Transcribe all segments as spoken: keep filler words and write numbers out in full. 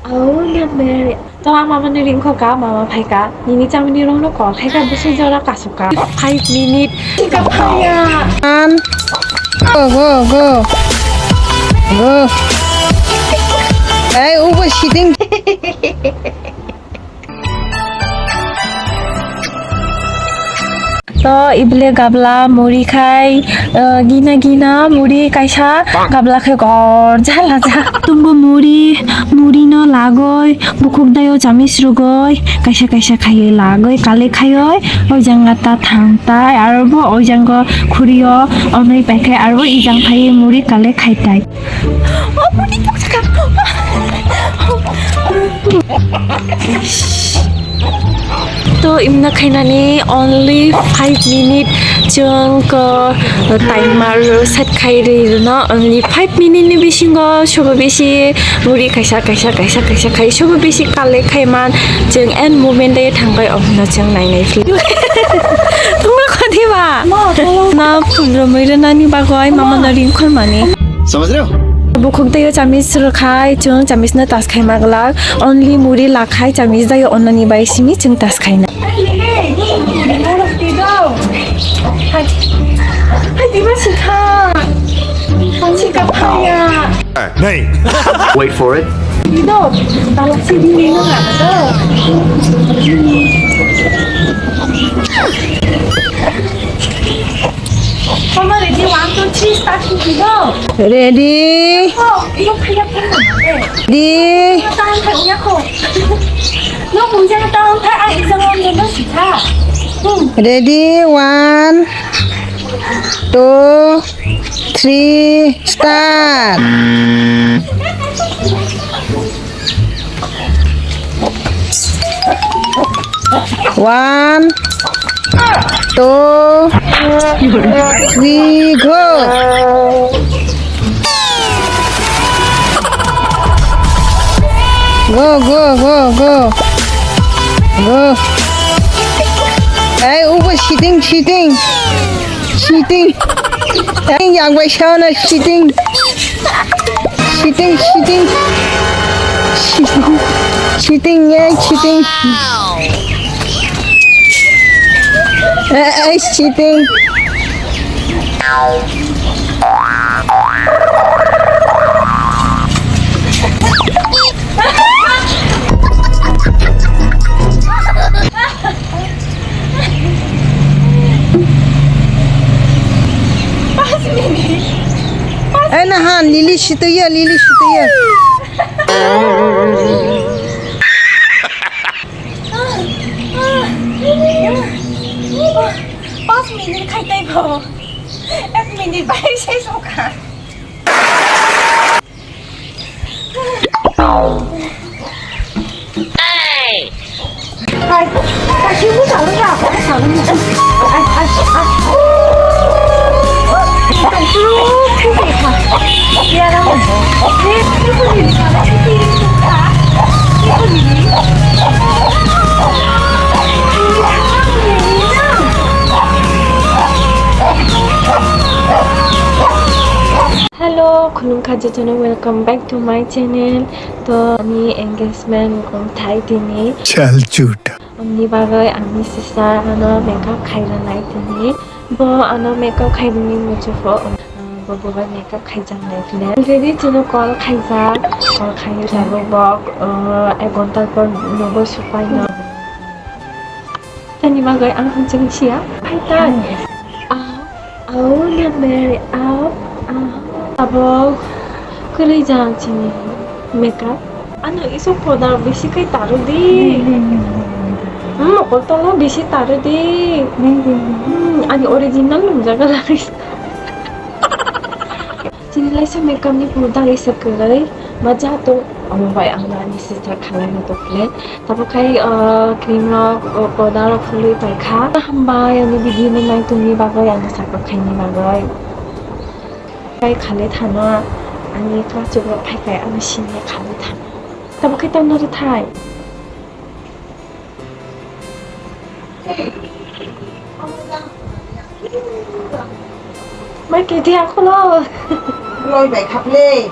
Au na Mary. To ama mani ringkho ka, mama phai ka. Nini chamani rong no kol khai ka, bisi jora kasuk ka. Five minute. Ka phaya. An. Go, go, go. Go. Ai, ubo sitting. To ibele gabla muri khai, eh, gina gina muri kaisa gabla khai gorja laja. Tumbo muri, muri no lagoi, bukhuk dayo chamis rugoi, kaisa kaisa khaioi lagoi, kale khaioi, oi janga ta thang tai, aro bo oi jango khurio, onoi pai khai, aro bo ijang phai muri kale khai tai. To imna khainani only five minute chwng ko timer set khai ri rwno, only five minute ni bisingo sobo bisi muri kaisa kaisa kaisa kaisa khai sobo bisi kale khai man chwng end moment de thangbai omno chwng nai nai phli. Tungma khodi ba? Na phunro mui rwnani bagoi mama no ring khol mani. समझ रहे हो? Bukhuk dayo chamis rwkhai, chwng chamis no tas khai ma glak. Only muri lakhai, chamis dayo onnani bai simi chwng tas khai na. Hai, hai, diba sikha. Sikha phaya. नहीं। Wait for it. Ido, dalasi di nino na. Mama, ready, one, two, three, start, ido. Ready. Oh, ido, phaya, phaya. Ready. Tahan, phaya, ko. No, puja, tahan, phaya, ang exam, ang exam, sita. Hmm. Ready, one, two, three, start. One, two, three, go. Go, go, go, go. Go. Hey, ubo sitting, sitting. Sitting. Hey, yang bai sana sitting. Sitting, sitting. Sitting. Sitting, yeah, sitting. Eh, eh, sitting. Eh, nahan, lili sitaya, lili sitaya. Pas minute khai tei bo. Ek minute bai se soka. Hello, khulumkha jotono, welcome back to my channel. To ani engagement wngthai tini. Chal chut. Amni bagwi ani sisa ano makeup khairwnai tini. Bo ano makeup khairwngni muchufo, bo bobai makeup khaijaknai tini. Already chwngno call khaijak, call khaiwi tabuk bo, uh, ek ghonta por nogo supaino. Tani bagwi ang hamjak sia. Hai tai. Au, au, na Mary, au, au. Abo kwrwi jang chini makeup. Ano isu powder bisi kai taro di. Hmm, mokol tolo bisi taro di. Hmm, ani original nungjaga lai. Chini laisa makeup ni powder isa kwrwi. Baja to amo bai ang ani sister khalai no to kle. Tabuk khai, ah, cream rok, oh, powder rok phulwi paikha. Hambai ani video no nai tongni bagwi, ani support khaini bagwi. Khai khale thano, ani class rok phaikai, ani senior khale thano. Tabuk khai tamo rwthai. Mai kiti aku lo. Loi bai khaple.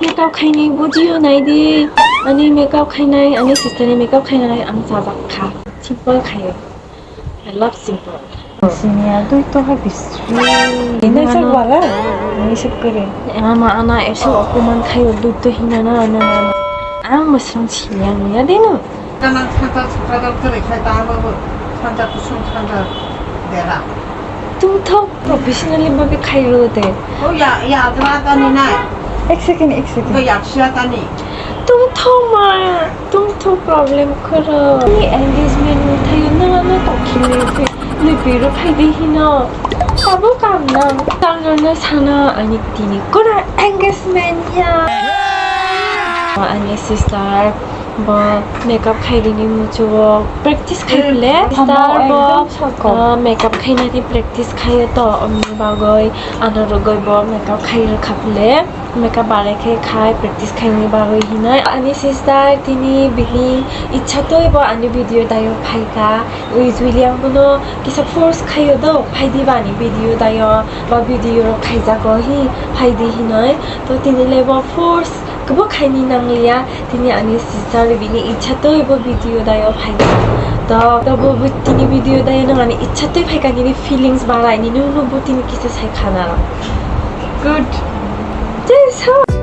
Makeup khainai video nai di. Ani makeup khainai, ani sister ni makeup khainai ang chajak kha. Simple khayo. I love simple. Sini ya, dui to ha bisri. Ini sa wala. Ini sa kere. Ama ana eso okuman khayo dui to hina na na na. Ang masang siyang ya dino. Kanang santa santa kere khai ta ba bo. Santa kusung santa dera. Tung thok professionally babi khayo de. Oh ya ya adra ta ni nai. Ek second, ek second. Ko ya sia ta ni. Tung thok ma. Tung thok problem khoro. Ni engagement ni thayo na na to khini phi. Ni biro phai de hino. Sabo kam na. Tang na sana ani tini kora engagement ya. Ani sister bo makeup khai rini muchugo practice khai le. Sister bo makeup khainani practice khayo to omni bagoi ano rogoi bo makeup khai rwkha le. Makeup barai khe khai practice khaini bagwi hinwi. Ani sister tini bini ichha twi bo ani video dayo phaikha. Usually ang bono kisa force khaio do, phaidi bani video dayo ba video rok khaijago hi phaidi hinwi. To tini le bo force kebo khaini nangliya. Tini ani sister bini ichha twi bo video dayo phaikha. To, to bo, bo tini video dayo nang ani ichha twi phaikha nini feelings barai nini no bo tini kisa sai khana. Good. Jai sa.